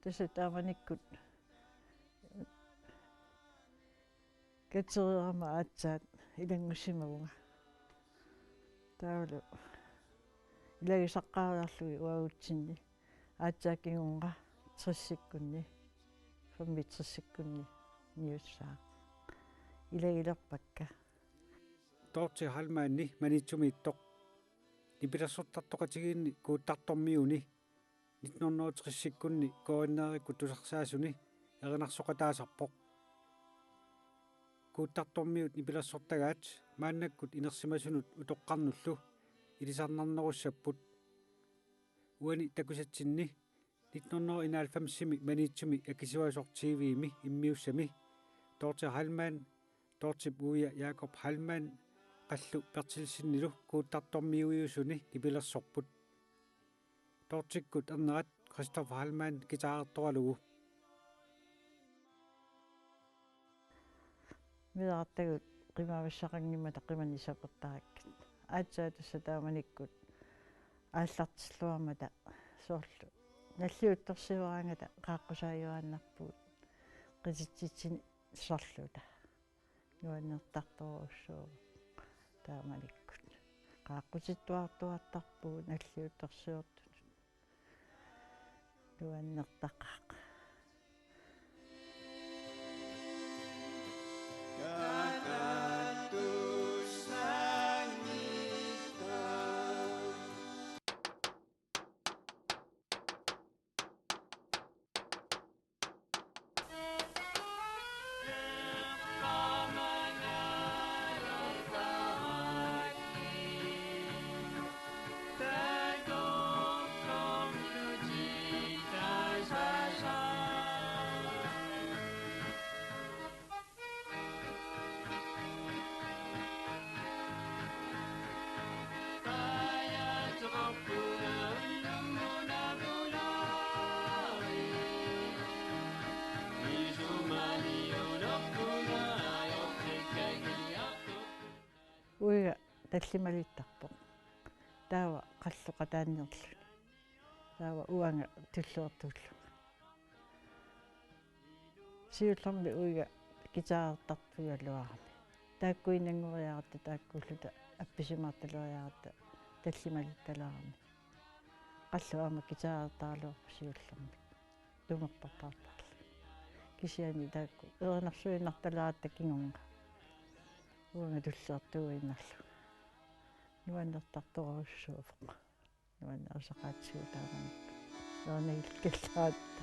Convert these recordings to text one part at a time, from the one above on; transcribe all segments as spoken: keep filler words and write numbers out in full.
Tassa taamanikkut katereerama aatsaat ilanngussimavunga. Taavalu ilagisaqqaariarlugit uagutsinni aatsaat kingorna tressikkunni, femogtressikkunni niussaaq. Ilagilerpakka. Dorthe Heilmanni Maniitsumiittoq. Nipilersortartoqatigiinni Kuuttartormiuni nitten hundrede og tressikkunni K N R-ikkut tusarsaasuni erinarsoqataasarpoq. Kuuttartormiut nipilersortagaat maannakkut inersimasunut utoqqarnullu ilisarnarnerussapput. Uani takusatsinni nitten hundrede og enoghalvfems-imi Maniitsumi akisuasoq T V-mi immiussami Dorthe Heilmann, Dorthep uia Jakob Heilmann, Qallu Berthelsenillu Kuuttartormiuiusuni nipilersorput. Dorthekkut ernerat Christoph Heilmann guitarertoralugu. Meerartagut qimavassaqanngimmata qimanneq sapertarakkit. Aatsaat tassa taamanikkut aallartilluarmata soorlu nalliuttorsiorangata qaaqqusaajuaannarpugut qititsitsinissorluta. Nuannertartorujussuuvoq taamanikkut. Qaaqqusittuartuartarpugut nalliuttorsiortunut. Nuannertaqaaq. Uiga tallimalittarpoq. Taava qalloqataannerluni. Taava uanga tulluartuullunga. Siullermik uiga guitarertartugaluarami. Taakkuinnanngoriaratta taakkuulluta appisimaartaleriaratta tallimalittalaarami. Qallu aamma guitarertaraluarpoq siullermik. Tumerpartaartarluni. Kisianni taakku erinarsuinnartaleratta kingorna. Uanga tulluartuuinnarlunga. Nuannertartorujussuuvoq. Nuannerusaqaatsigut taamanikkut. Nuannerikkallaaratta.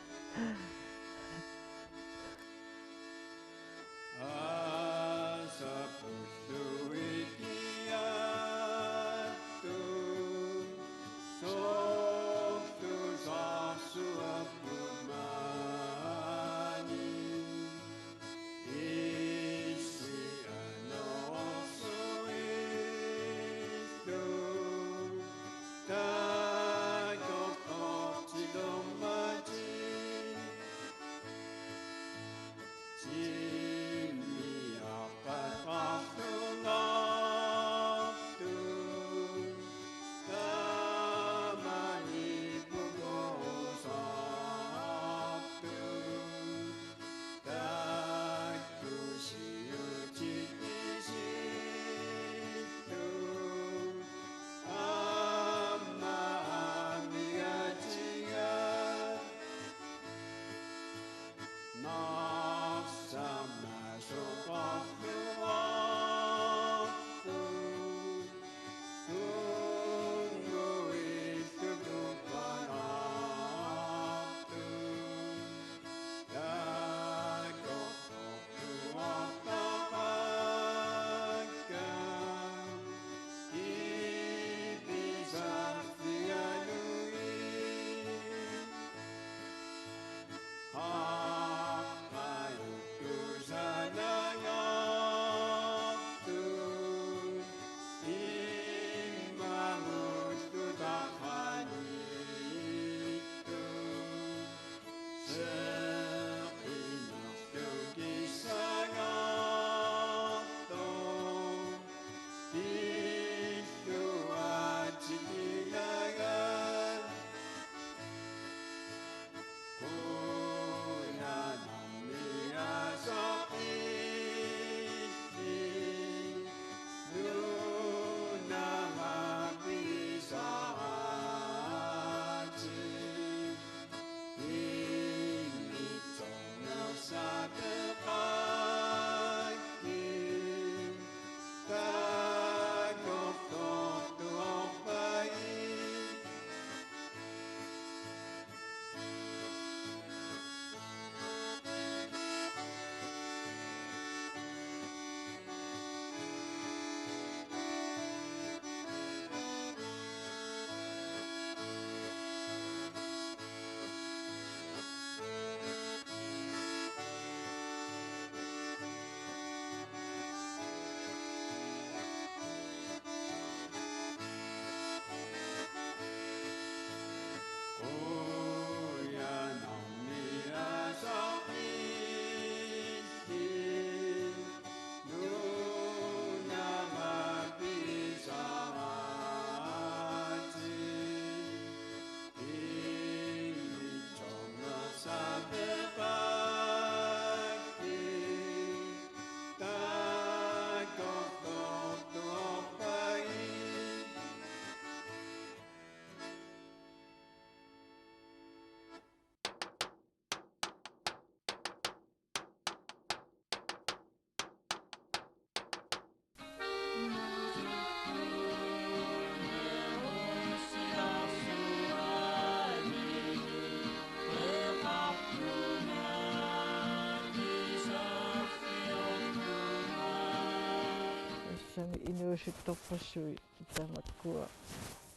Tassami inuusuttorpassuit tamakkua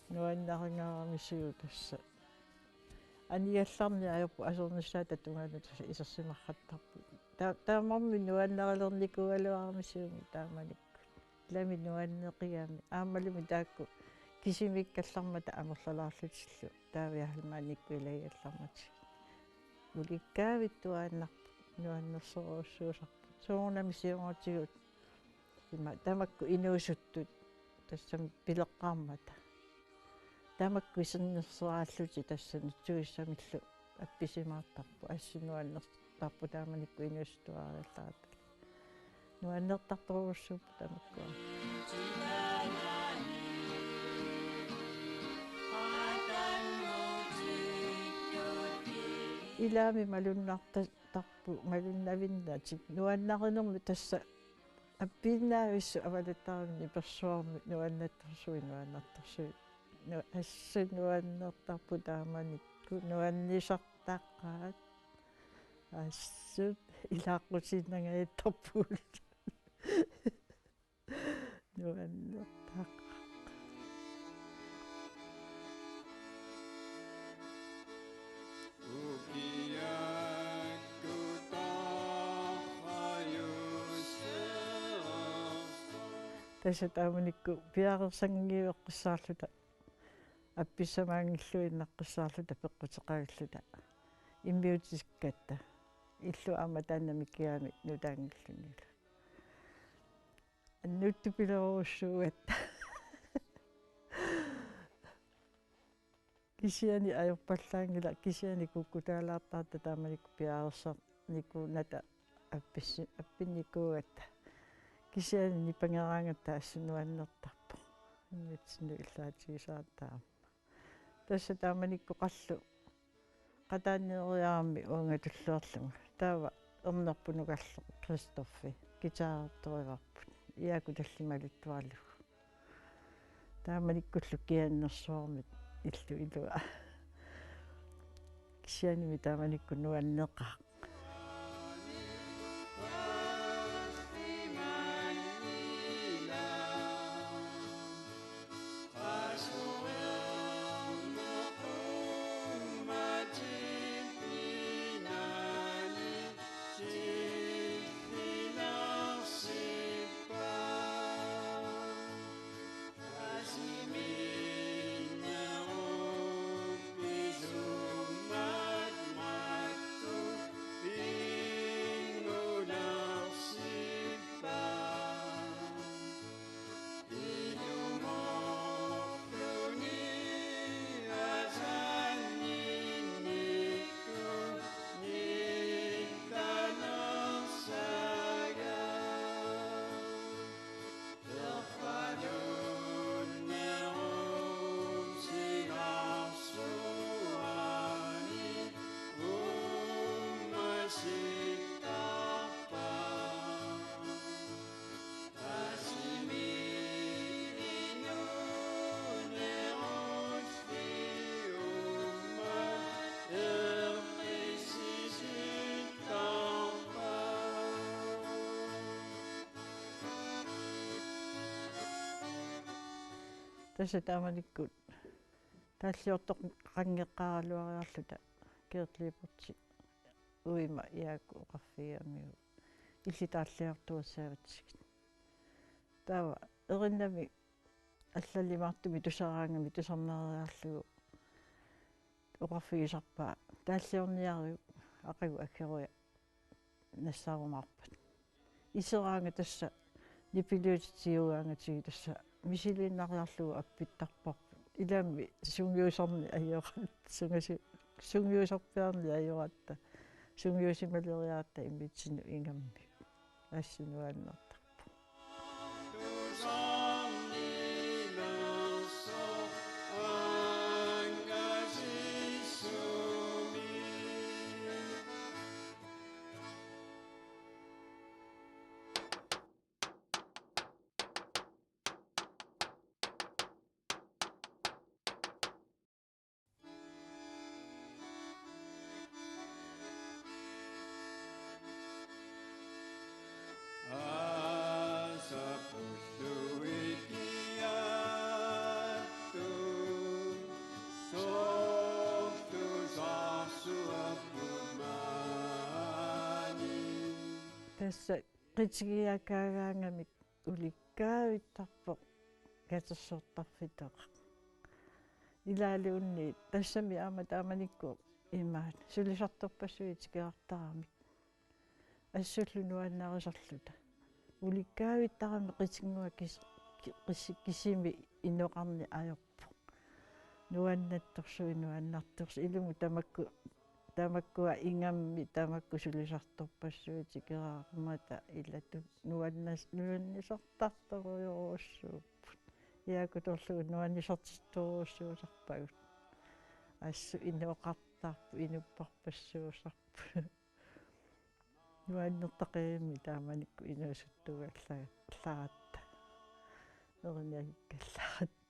nuannarigaaramisigit tassa. Aniallarniarput asernissaata tungaanut tassa isersimaqqattarput. Ta-, tamarmik nuannarilernikuugaluaramisigit taamanikkut. Ilami nuanneqigami. Aammalumi taakku kisimiikkallarmata amerlalaarlutillu. Taavia Heilmannikkut ilagigallarmatigit. Ulikkaavittuaannarput nuannersorujussuusarput. Soorunami siornatigut ima tamakku inuusuttut tassami pileqqaarmata. Tamakku isernersoraallutik tassa nutsugissamillu appisimaartarput, assut nuannertarput taamanikkut inuusuttuariallarata. Nuannertartorujussuupput tamakkua. Ilaami malunnartarput, malunnavinnatik. Nuannarinermi tassa appiinnaavissut avalettaarami nipersuarmi nuannattarsuit, nuannattarsuit. Nu-, assut nuannertarput taamanikkut nuannisartaqaat. Assut ilaaqqusiinnangajattarpugut. Nuannertaqaaq. Tassa taamanikkut piareersanngiveqqissaarluta, appissamaanngilluinnaqqissaarluta peqquteqavilluta immiutikkatta, illu aamma taanna mikigaanni nutaanngillunilu. Annuuttupilerujussuugatta. Kisianni ajorpallaanngilaq, kisianni kukkutaalaartarta taamanikkut piareersarnikuunata appis-, appinnikuugatta. Kisianni nipangeraangatta assut nuannertarpoq. Immitsinnut illaatigisarput aamma. Tassa taamanikkut qallu qataaniinneriarami uanga tulluarlunga. Taava ernerput nukarleq Christoffi, guitarertorivarput. Jaaku tallimaluttuaralugu. Taamanikkullu kiannersuarmit illu ilua. Kisiannimi taamanikkut nuanneqaaq. Tassa taamanikkut taalliortoqanngeqqaaraluariarluta Gert Lyberth uima Jaaku oqarfigigamiuk: Illit taalliortussaavatsigit. Taava erinnami allalimaartumik tusaraangami tusarnaariarlugu oqarfigisarpaa: Taalliorniariuk, aqagu aggeruja nassaarumaarpat. Iseraanga tassa nipiliutitigiugaangatigit tassa misiliinnariarlugu appittarparput. Ilami sungiusarneq ajoratta, sungasi-, sungiusarpiarneq ajoratta, sungiusimaleriaratta immitsinnut ingammik. Assut nuannertarpoq. Tassa qitigiakkaangamik ulikkaavittarpoq katersortarfitoqaq. Ilaaluunniit tassami aamma taamanikkut imaat sulisartorpassuit tikeraartaramik. Assullu nuannarisarluta. Ulikkaavittarami qitinnguaq kis-, ki-, kisi-, kisimi inoqarneq ajorpoq. Nuannattorsuit nuannartorsuit ilumut tamakku, tamakkua ingammik tamakku sulisartorpassuit tikeraarmata ilatu nuannas-, nuannisartartorujorujussuupput. Jaaku torlugu nuannisartittorujussuusarpagut. Assut inoqartarput, inupparpassuusarput. Nuannertaqimmi taamanikkut inuusuttuugallarlaratta. Erinagikkallarata.